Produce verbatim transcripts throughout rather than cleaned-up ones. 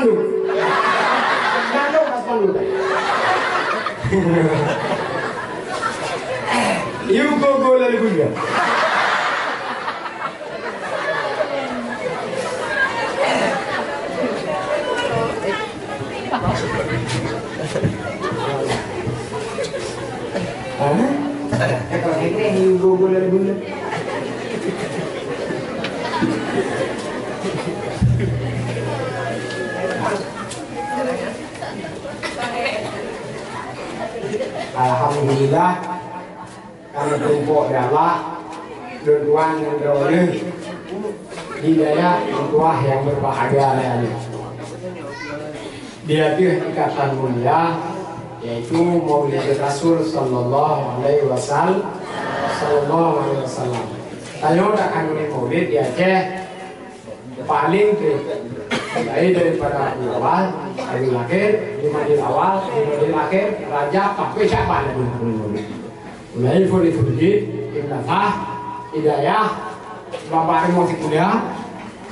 Lalu pas malu. Yuk go-go lalu guna. Hah? Kalau ini yuk go-go lalu guna. Alhamdulillah, kamoe tumpôk di Allah, lôn tuan ngon droeneuh di dayah meutuwah nyang berbahagia nyan. Di ateueh ikatan mulia, yaitu Maulid Rasul sallallahu alaihi wasal-, sallallahu alaihi wasallam. Tanyoe takan Maulid di Aceh, paling trép. Mulai daripada Rabiul Awal, Rabiul Akhir, Jumadil Awal, Jumadil Akhir, Rajab, sampai Syaban. Mulai Furi Furi, Ibn Nafah, Hidayah, Bapak Remo Sikuliah,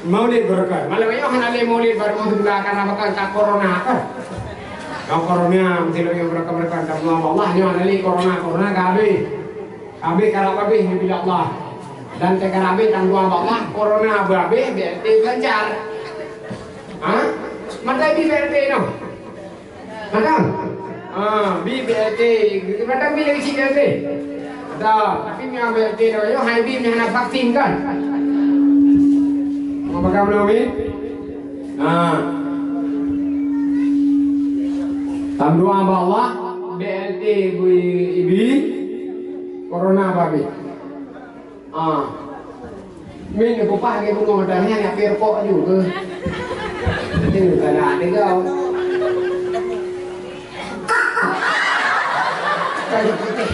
Maulid Barokah. Malam nyoe hana lé Maulid Barokah Sikuliah karena bakal ka corona kan. Ka corona, mesti lagi Barokah, Barokah, tak mau Allah, nyoe hana lé corona, corona ka habis. Habéh karab habéh neubri Allah. Dan teuka habéh tanggong bak Allah, corona beu habéh, B L T beulancar. Ha? Mantong bi B L T noh. Mantong? Ha, bi B L T. Mantong bi lagi cit B L T. Mantong. Tapi mi B L T noh, yo hai bi mi hana vaksin kan? Mau pegang belum ni? Ha. Tanggong bak Allah, B L T bui ibi. Corona babi. Ah. Min kupah ke bunga dah ni nak perpok juga. Itu tak nak dengar. Kayu putih.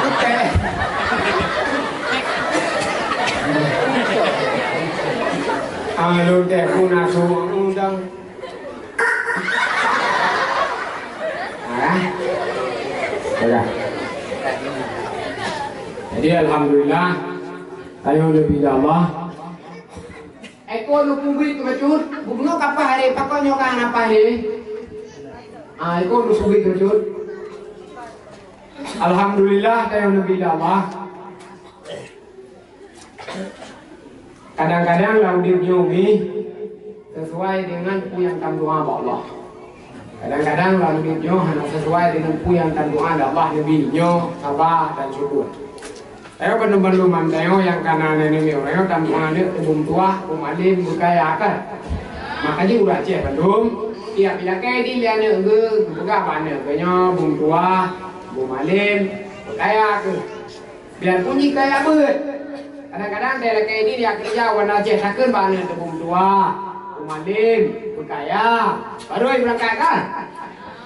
Putih. Ah, lu teh pun aku undang. Ah. Sudah. Jadi alhamdulillah, ayo lebih Allah. Eko lu kubri tu bacut, gubernur kapah hari, pakon nyoka napa hari? Ah, eko lu kubri tu bacut. Alhamdulillah, ayo lebih Allah. Kadang-kadang lam udép nyoe mi sesuai dengan peue nyang tameudoa bak Allah. Kadang-kadang lam udép nyoe hana sesuai dengan peue nyang tameudoa bak Allah, neubi nyoe saba dan syukur. Tanyoe bandum-bandum tanyoe nyang kana nenek moyang tanyoe tameudoa aneuk teubeutuah, beumalém, beukaya kan. Maka jih ureueng Aceh bandum, tiep ilakée di lé aneuk geuh, geupeugah bak aneuk geuh nyoe beutuah, beumalém, beukaya keuh. Biarpun jih kaya beuet. Kadang-kadang dai lakée di dia keureuja wan Aceh takheun bak aneuk teubeutuah, beumalém, beukaya. Baru beurangkat kan?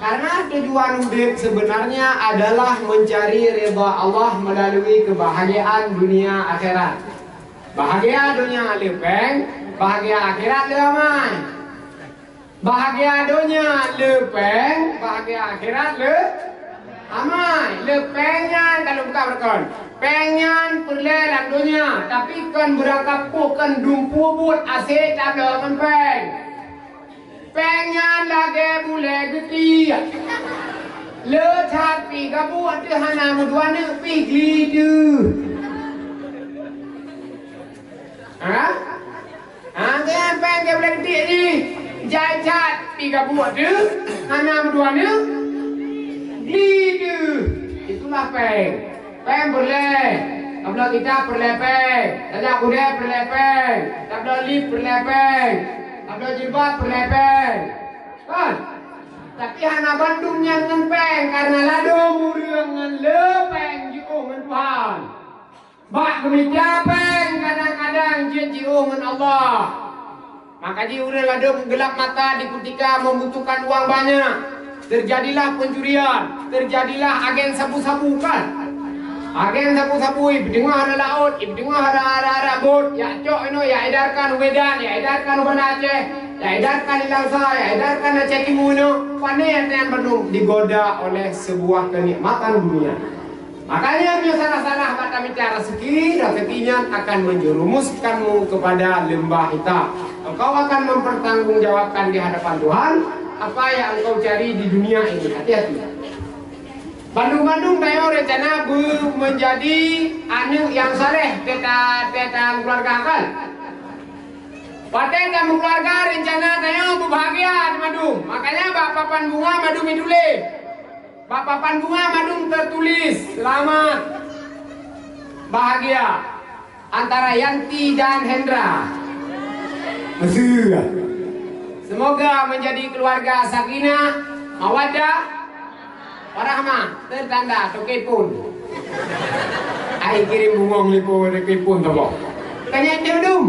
Karena tujuan udép sebenarnya adalah mencari ridha Allah melalui kebahagiaan dunia akhirat. Bahagia donya le péng, bahagia akhirat le amai. Bahagia donya le péng, bahagia akhirat le amai. Le péng nyan ka lôn peugah beureukon. Péng nyan peureulée lam donya, tapi kon beurangkapoh, kon dumpeue buet asé tabloe ngon péng. Péng nyan lagée bulée geutiek. Le that pih gabuek teuh hana meudua neuk pih gli teuh. Ha? Ha, keu péng keu bulée geutiek jih, jai that pih gabuek teuh, hana meudua neuk, gli teuh. Itulah péng. Péng peureulée. Tabloe kitab peureulée péng. Tajak udeb peureulée péng. Tabloe lip peureulée péng. Tabloe jilbab peureulée péng. Kan? Tapi hana bandum nyan ngon péng, karena ladôm ureuëng ngon le péng jiôh ngon Tuhan. Bak geumita péng kadang-kadang jeuet jiôh ngon Allah. Maka jih ureuëng ladôm geulap mata di kutika membutuhkan uang banyak. Terjadilah pencurian, terjadilah agen sabu-sabu kan. Agen sabu-sabu, ipeudeugoe hana laôt, ipeudeugoe hana ara-ara bot, ya cok inoe, ya edarkan u Medan, ya edarkan u Banda Aceh, ya edarkan di Langsa, ya edarkan Aceh Timu inoe. Pane nyan bandum digoda oleh sebuah kenikmatan dunia. Makanya, meunyoe salah-salah bak tamita rezeki, rezeki nyan akan menjerumuskanmu kepada leumbah hitam. Kau akan mempertanggungjawabkan di hadapan Tuhan apa yang engkau cari di dunia ini. Hati-hati. Bandum-bandum tanyoe rencana beu-, menjadi aneuk nyang saleh teuta-, teuta keluarga kan. Watée ka meukeuluwarga, rencana tanyoe beubahagia di mandum. Makanya bak papan bunga mandum ituléh. Bak papan bunga mandum teutuléh, "Selamat bahagia antara Yanti dan Hendra." Meuseu. Semoga menjadi keluarga sakinah, mawaddah, warahmah, teutanda toke phon. Ai kirim bungong lé po, toke phon teuboh. Tanya dia dum.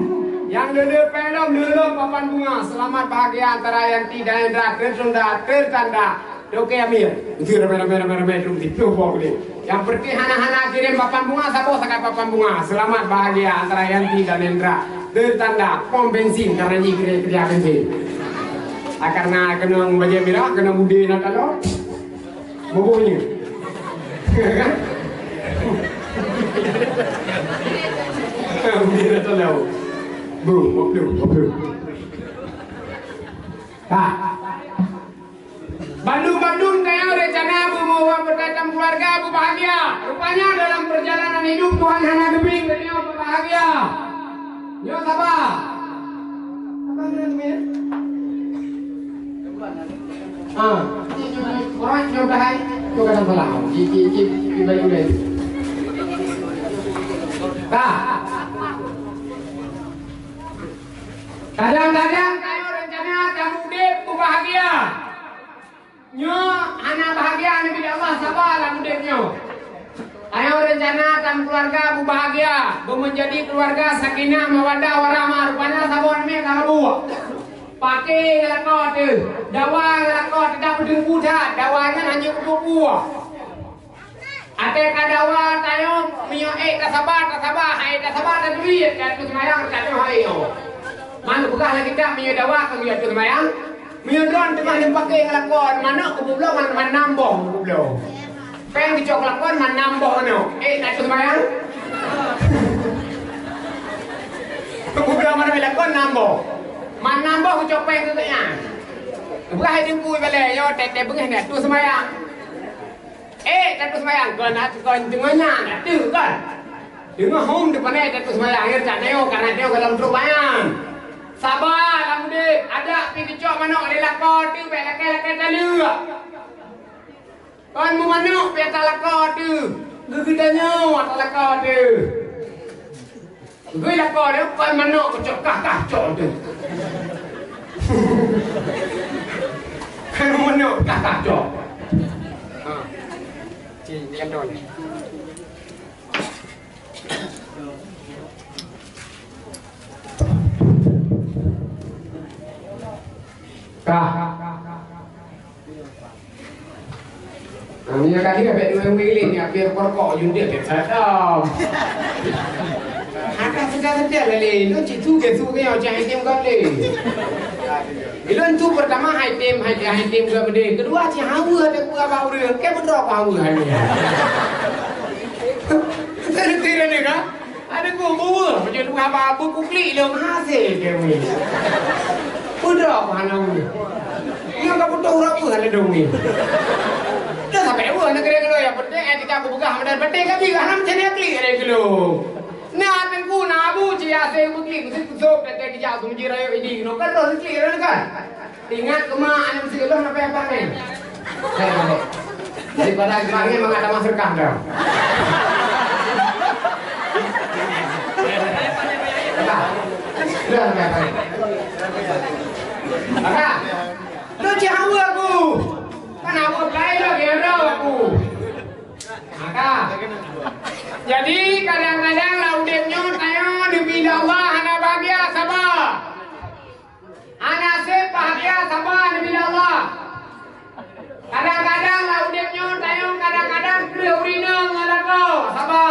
Yang dulu pelom, dulu papan bunga. Selamat bahagia antara Yanti dan Hendra, teutanda, teutanda toke Amir. Itu ramai-ramai, ramai-ramai dum di pluh boh ni. Yang penting hana-hana kirim papan bunga, saboh sakai papan bunga. Selamat bahagia antara Yanti dan Hendra. Teutanda pom bensin karena ni kena kerja bensin. Ah, karena kena bajée mirah, kena bude na talo. Boboh nyoe. Bude na talo. Bu, boboh, boboh. Ha. Bandum-bandum tanyoe rencana beumoe beutatang keluarga beubahagia. Rupanya dalam perjalanan hidup Tuhan hana geubri tanyoe beubahagia. Nyoe saba. Apa namanya? Ah, orang nyoe dah hai. Tu kadang salah. Ci, ci, ci, ci, baik boleh. Dah. Kadang-kadang tanyoe rencana tamudik beubahagia. Nyoe hana bahagia neubi Allah, saba lam udeb nyoe. Ayo rencana tan keuluwarga beubahagia, beumeunjadi keuluwarga sakinah, mawaddah, warahmah, rupanya saboh namiet ka mabuk. Paké ngon lakoe teuh, dawa ngon lakoe teuh, dak peuteumpu that, dawa nyan hana peubuet-buet. Até ka dawa tanyoe, meunyoe ék tasaba, tasaba, han ék tasaba, tateubiet, ka ateueh seumayang, ka ateueh hai nyoe. Man geupeugah lam kitab, meunyoe dawa ka geujak ateueh seumayang, meunyoe droe teuma lôn paké ngon lakoe manok geubloe man, man nam boh geubloe. Péng geucok lakoe man nam boh manok. Ék ka ateueh seumayang? Geubloe manok lakoe nam boh. Man nam boh geucok péng keu gobnyan. Geupeugah hai teungku ibalée nyoe, tét-tét beungéh nyan ateueh seumayang. Eh, ka ateueh seumayang, kon, kon teungoh nyan, ateueh kon. Teungoh hom teupeue ka ateueh seumayang, akhé that nyoe, karena nyoe gohlom trok bayan. Saba lam udeb, adak pih geucok manok lé lakoe teuh, bék lakée-lakée taleuek. Kon meumanok pih ata lakoe teuh, geugeutanyong ata lakoe teuh. Gui lakoe nyoe kon manok keucok kah-kah cok teuh. Kon manok kah-kah cok. Ha. Ci, nyan don. Kah. Nah, minyak kaki dah bèk dua minggu ni, hampir perkok, jundit, bèk sadam. Akan sedar-sedar lagi, lu cik tu ke, tu ke, yang macam item kau ni. Ilôn tu pertama item, item kau ni. Kedua, cik hawa ada gua abang urang. Kayak betul apa hawa ni? Sedar-sedar ni kan? Ada gua bawa, macam tu apa, apa kuklik dia, mahasiswa dia ni. Udah, apa anak ni? Dia tak butuh orang pun ada dong ni. Dah sampai dua negeri kalau yang penting, eh, kita buka, macam penting kan, dia anak macam ni klik ada dulu. Nah, tengku, nah, abu, cik, asing, buklik, kusip, kusop, tete, kijak, sumber, rayu, ini, no, kan, roh, klik, kan? Ingat keu mak, aneuk sigohlom na payah panen. Daripada geumahe mangat tamah seudeukah dah. Dah, dah, dah. Maka, lu cit hawa aku. Kan hawa lain lagi, ada aku. Maka, jadi kadang-kadang lam udeb nyoe tanyoe neubri lé Allah hana bahagia, saba. Hana sép bahagia saba neubri lé Allah. Kadang-kadang lam udeb nyoe tanyoe kadang-kadang kreueh ureueng inong ngon lakoe saba.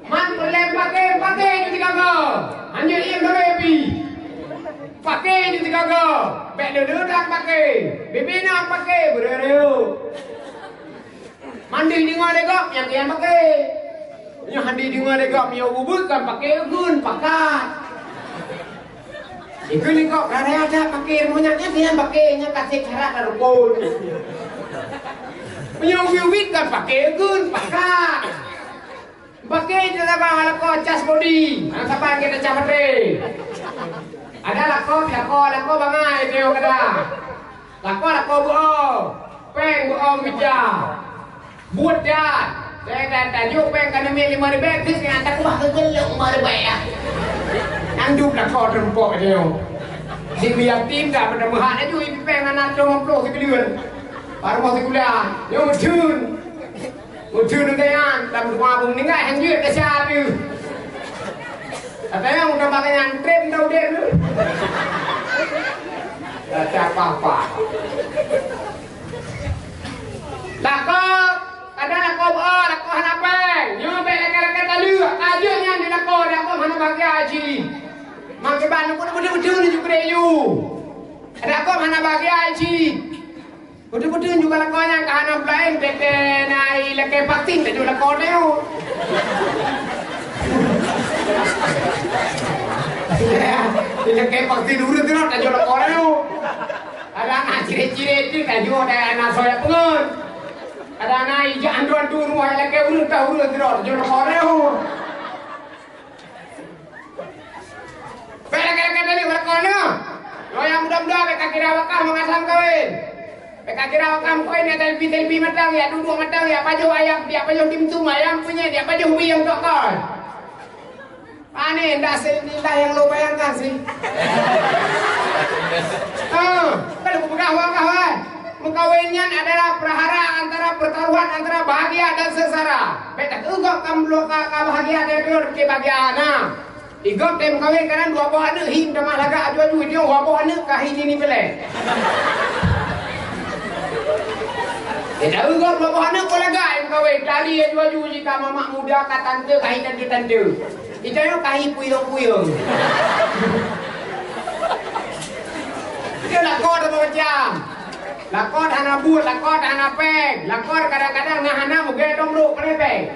Man peureulèe paké, paké di sigoe. Hanjeuet iem sabe pih. Paké di sigoe. Bèk deuh-deuh that paké. Bibi na paké beureu-reu. Man deuh deungoe lé gob nyang kian paké. Nyoe han deuh deungoe lé gob nyoe ubeut kan paké gun pakat. Ikeu likot karya that paké ilmu nyan, nyan sinan paké nyan kaseh syarat dan rukun. Meunyoe ubit-ubit kan paké eugön, pakat. Paké ijazah bang lakoe cas bodi, hana saban keu tacah baterai. Ada lakoe, lakoe, lakoe bangai teuh kada. Lakoe, lakoe beuo, péng beuo meuja. Buet that. Saya dah tajuk péng ka neumik lima ribèe, keu keunan takeubah keu geuleueng lima ribèe ya. Nyang dum lakoe teumpok teuh. Di yatim dah pada meuhat laju ibi péng aneuk lima ploh sikeuleueng. Baru mau sikuliah, nyoe meutheun. Ujeuen nyan lam rumoh meuninggai han jeuet desya teuh. Kata nyang udah makan nyan treb dah udeb tu. Kata apa-apa. Lakoe, kadang lakoe beuo, lakoe hana péng. Nyoe bèk lakèe-lakèe taleuek. Ka jeuet nyan di lakoe, lakoe hana bahagia cit. Makiban pun beutôi-beutôi ni juga you. Lakoe hana bahagia cit. Beutôi-beutôi juga lakoe nyang ka hana peulaén, teuntèe na ilakèe vaksin tajok lakoe nyoe. Ilakèe vaksin ureueng sidroe tajok lakoe nyoe. Ada aneuk cirét-cirét tu tajok, ada aneuk soe jak peungeut. Ada aneuk ijak andu-andu rumoh ilakèe ureueng tah ureueng sidroe tajok lakoe nyoe. Bèk lakèe-lakèe taleuek bak lakoe nyoe. Nyoe nyang muda-muda bèk kakira wakah meungasam kawén. Bèk kakira wakah meukawen, ya telpi-telpi mantong, ya duduek mantong, ya pajoh ayam, ya pajoh dimsum ayam peue nyan, ya pajoh bi nyang tok kon. Pane ndak seindah yang lo bayangkan sih. Ah, kalau peugah wakah, wai. Meukawen nyan adalah prahara antara pertaruhan antara bahagia dan sengsara. Bèk takeugok kam bloe ka, ka bahagia dan bloe keu bahagia na. Igop tem kawin kanan dua boh aneuk him tamah lagak aju-aju, dia dua boh aneuk ka hi jini belek. Dia tahu igop dua boh aneuk pun lagak yang kawin. Tali aju-aju jika mamak muda ka tante, ka hi tante-tante. Kita nyoe ka hi puyong-puyong. Dia lakoe dah macam. Lakoe dah hana buet, lakoe dah hana péng. Lakoe kadang-kadang na hana mugée dong brok pane péng.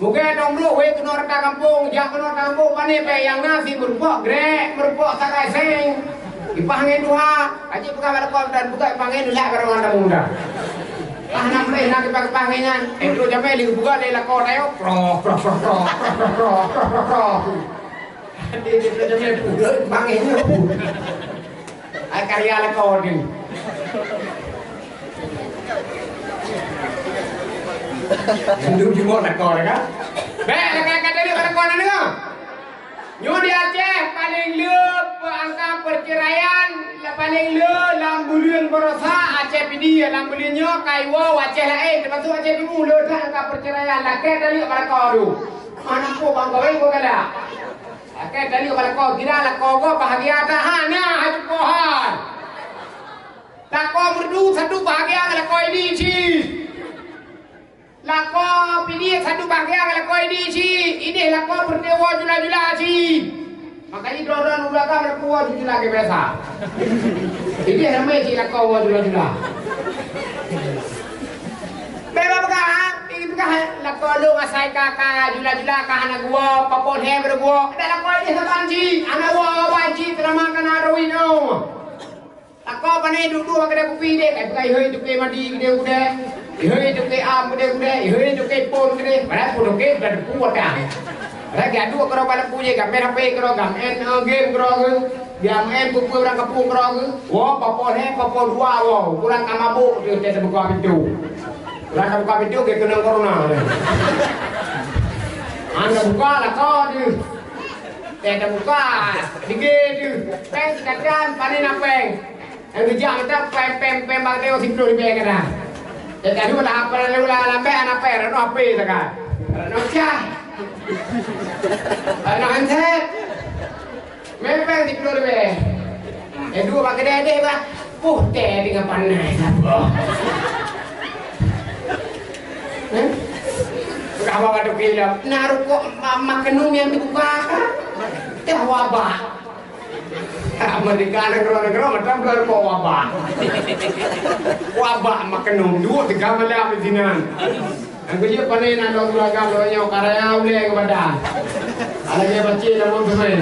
Mugée dong brok wéh keunoe rata gampông, jak keunoe rata gampông pane péng nyang na si meureumpok grek, meureumpok sakai seng. Ipah angén tuha, aji peugah bak lakoe dan buka ipah angén lak barang anda muda. Ah, na meuréh na kipah-kipah angén nyan. Eh, tu jamé lé buka lé lakoe tayo, proh, proh, proh. Di, di, di, di, di, di, bangih nyoe. Ai karya lakoe ni. Duduk jumuk lakoe kan? Bèk, lakoe kata dia lakoe na dengar. Nyoe di Aceh paling le angka perceraian, paling le lam buleuen baroesa Aceh Pidie, lam buleuen nyoe kai woe Aceh laén, termasuk Aceh Timu le that angka perceraian, lakèe taleuek bak lakoe tu. Mana po bang kawin ko galak. Lakèe taleuek bak lakoe, kira lakoe gob bahagia that hana, haju pohan. Lakoe Meureudu satu bahagia ngon lakoe Idi cit. Lakoe Pidie satu bahagia ngon lakoe Idi cit. Idéh lakoe peureute woe jula-jula cit. Makajih droe-droe ureueng agam lakoe woe jula-jula keu biasa. Idéh ramé cit lakoe woe jula-jula. Bèk peugah, peugah lakoe lôn asai ka, ka jula-jula ka hana geuwoe, papoh lhèe baru geuwoe. Dak lakoe idéh saban cit, hana woe saban cit, seulama ka na rui nyoe. Lakoe pane duek-duek bak keude kupi deh, kai peugah ihôi tukée madi keude-keude, ihôi tukée am keude-keude, ihôi tukée phon keude, padahai phon tukée dan teupeu watang. Padahai geuduek keudroe bak lampu jih, gamen H P keudroe, gamen, eh, game keudroe geuh, gamen peue-peue urang kampung keudroe geuh. Woe, papoh lhèe, papoh dua woe, urang ka mabök teuh, teuh teubuka pintoe. Urang ka buka pintoe geukeunong corona deh. Hana buka lakoe deuh. Teuh teubuka, dige deuh. Péng sikatan, pane na péng. Nyang geujak mantong péng, péng, péng bak deo siploh ribèe kadang. Nyang ka dua lah, apa lalu lah lambek aneuk péng, rano H P sagai. Rano cah. Rano handset. Mepeng siploh ribèe. Eh, dua bak keudè deh, bah. Puh, teh dengan panas apa? Eh? Udah bawa tu kilo. Nah, rukok ma-, makenum yang dibuka. Teh wabah. Amerika nanggroe-nanggroe macam bulan rukok wabah. Wabah makenum dua tiga malam di sini. Nyang keujeuet pane na lôn keuluwarga lôn nyoe karya ulèe keu badan. Lagèe pacé lamon semen.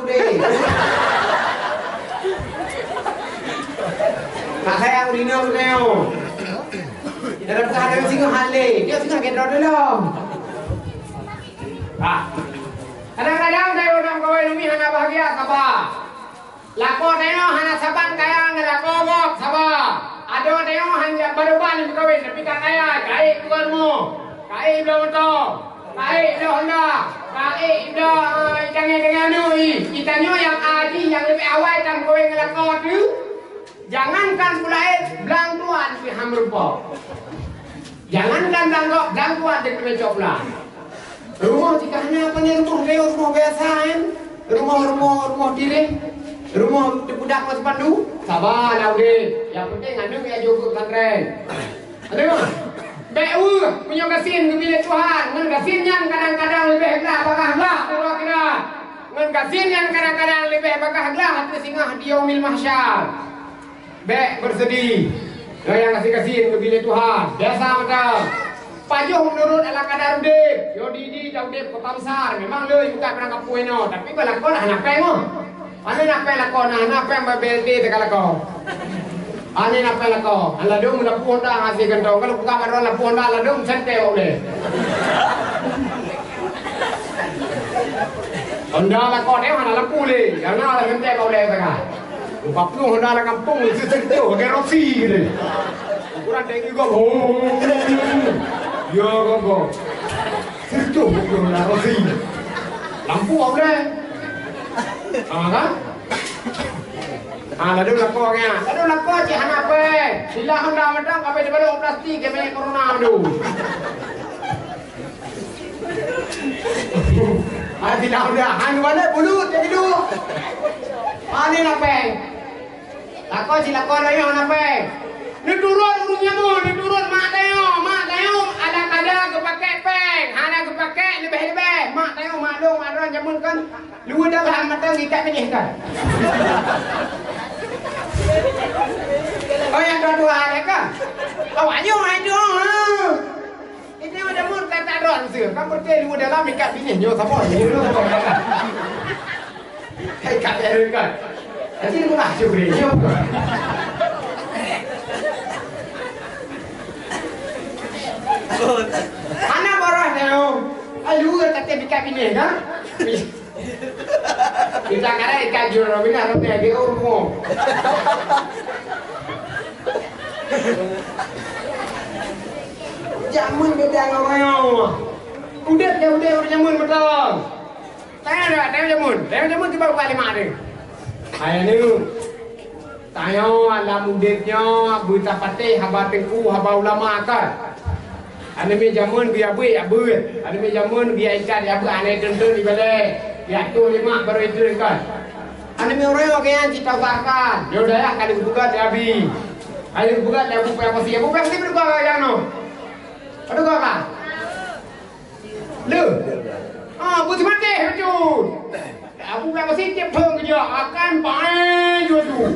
udeh. Ka sayang ureueng inong teuh. Dalam keuadaan singoh hale, dia singoh gendong dalam. Ah. Kadang-kadang saya orang kawan umi hana bahagia, sabar. Lakoe tanyoe hana saban kaya ngon lakoe gob, saba. Adoe tanyoe hana baroe ban meukawen, tapi ka kaya, ka ék dua rumoh, ka ék bloe moto, ka ék bloe honda, ka ék bloe, eh, itanyoe-tanyoe nyoe, i. Itanyoe nyang aji, nyang leubeh awai tameukawen ngon lakoe teuh. Jangankan pulaet, blang tuan pih han meurumpok. Jangankan blang gob, blang tuan teuh keuneuk cok blang. Rumoh jika hana apa ni rumoh gayô, rumoh biasa kan. Rumoh, rumoh, rumoh tireh. Rumoh teupudak ngon sipandu. Saba lah udeb. Nyang penting aneuk ya jok keu pesantren. Aneuk. Bèk weueh, meunyoe gasien geubri lé Tuhan, ngon gasien nyan kadang-kadang leubeh glah bagaih glah uroe akhirat. Ngon gasien nyan kadang-kadang leubeh bagaih glah ateueh singoh di yaumil mahsyar. Bèk beuseudeih. Ngon nyang gasien-gasien geubri lé Tuhan. Biasa mantong. Pajoh meunurot ala kadar udeb. Yo di, di, ta udeb kota besar. Memang le bukan barang kampung inoe, tapi beulakon hana péng oh. Pane na péng lakoe, na, na péng B L T teuka lakoe. Pane na péng lakoe. An ladôm lampu honda hase gantong. Kalau buka baroe lampu honda ladôm sente ulèe. Honda lakoe teuh hana lampu lé. Nyang na sente ulèe teuka. Empat puluh honda lam kampung, seusentuh, pakai rosi gitu. Ukuran tinggi kok. Oh. Ya, kok, kok. Seutuh buku na rosi. Lampu awak dah. Ah, kan? Ah, ladôm lakoe nya. Ladôm lakoe cit hana péng. Sila honda mantong, habéh dibalok plastik, keu minyeuk corona tu. Ah, sila honda. Han mana bulut jadi tu. Pane na péng. Lakoe cit lakoe royong na péng. Neuturot ureueng nyamun, neuturot mak tanyoe. Mak tanyoe ada-ada geupakèk péng, hana geupakèk leubeh-leubeh. Mak tanyoe mak lôn, mak droen jameun kan luweue dalam mantong ikat binéh kan. Oh, nyang dua-dua ada kan? Awak nyoe hai tu, ha. Ini ada mun kata droen seuh, kan beutôi luweue dalam ikat binéh nyoe saboh. Hai, ka bèk reukat. Aci murah syukri. Hana barah nyoe. Ayu kata bikat bini kan? Kita kara ikat juru bina roti lagi urung. Jameun beda ngon ureueng nyoe. Udép dia udép ureueng jameun beutôi. Tanyoe dak, tanyoe jameun. Tanyoe jameun kiban buka lima deh. Hai aneuk. Tanyoe lam udép nyoe beutapatéh haba teungku, haba ulama kan. Aneuk miet jameun geuyue beuet, ya beuet. Aneuk miet jameun geuyue ikat, ya beuet. Aneuk teun-teun ibalèe. Ya tuh lima baru itu kan. Aneuk miet ureueng nyoe geuyan cit tausakan. Nyoe dayah ka lheueh geupeugah lé Abi. Ka lheueh geupeugah lé Abu Paya Pasi. Abu Paya Pasi beudua ka nyoe. Beudua ka? Le. Ah, beuseumatéh beutôi. Abu Bakar Siddiq phon geujak akan paéh jua tu.